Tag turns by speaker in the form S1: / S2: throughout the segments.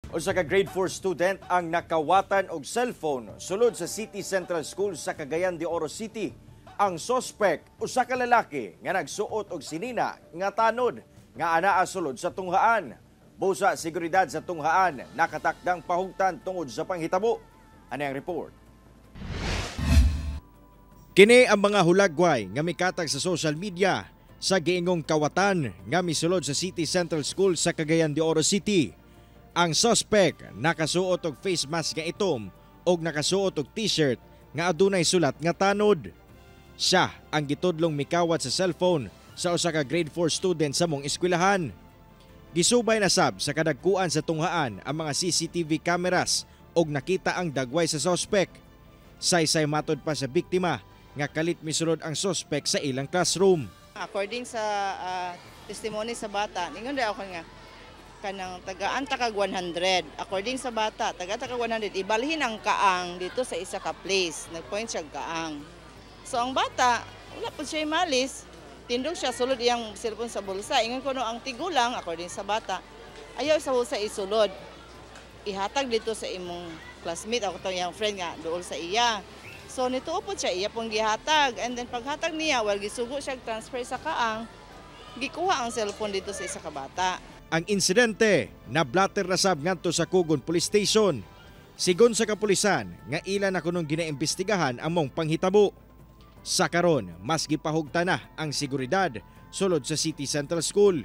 S1: Usa ka grade 4 student ang nakawatan og cellphone sulod sa City Central School sa Cagayan de Oro City. Ang suspect, usa ka lalaki nga nagsuot og sinina nga tanod nga anaa sulod sa tunghaan. Busa seguridad sa tunghaan nakatakdang pahugtan tungod sa panghitabo. Ani ang report. Kini ang mga hulagway nga mikatag sa social media sa giingong kawatan nga misulod sa City Central School sa Cagayan de Oro City. Ang suspect nakasuot og face mask nga itom og nakasuot og t-shirt nga adunay sulat nga tanod. Siya ang gitudlong mikawat sa cellphone sa usa ka grade 4 student sa maong eskwelahan. Gisubay na sab sa kadagkuan sa tunghaan ang mga CCTV cameras og nakita ang dagway sa suspect. Saysay matod pa sa biktima nga kalit misulod ang suspect sa ilang classroom.
S2: According sa testimony sa bata, ningon daw ako nga kanang tagaan ta kag 100. According sa bata, taga ta kag 100, ibalhin ang kaang dito sa isa ka place. Nagpoint siya kaang. So ang bata, wala po siya malis. Tindog siya, sulod iyang cellphone sa bulsa. Ingon ko no, ang tigulang, according sa bata, ayaw sa bulsa isulod. Ihatag dito sa imong classmate, ako tong iyang friend nga, duol sa iya. So nito po siya, iya pong gihatag. And then paghatag niya, while gisugo siya transfer sa kaang, gikuha ang cellphone dito sa isa ka bata.
S1: Ang insidente na blatter na sab ngadto sa Cogon Police Station. Sigon sa kapulisan nga ila na kunong ginaimbestigahan ang maong panghitabo. Sa karon, mas gipahugta na ang seguridad sulod sa City Central School.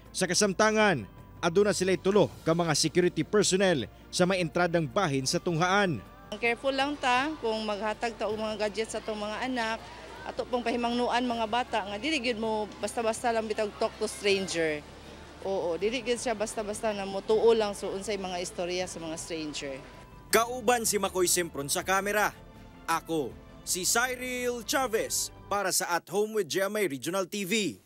S1: Sa kasamtangan, aduna sila tulo ka mga security personnel sa may entradang bahin sa tunghaan.
S2: Careful lang ta kung maghatag ta og mga gadgets sa atong mga anak. Ato pong pahimangnuan mga bata nga dili gyud mo basta-basta lang bitag talk to stranger. Oo, dili gyud siya basta-basta na motuo lang so unsay mga istorya sa mga stranger.
S1: Kauban si Makoy Sempron sa kamera. Ako, si Cyril Chavez para sa At Home with GMA Regional TV.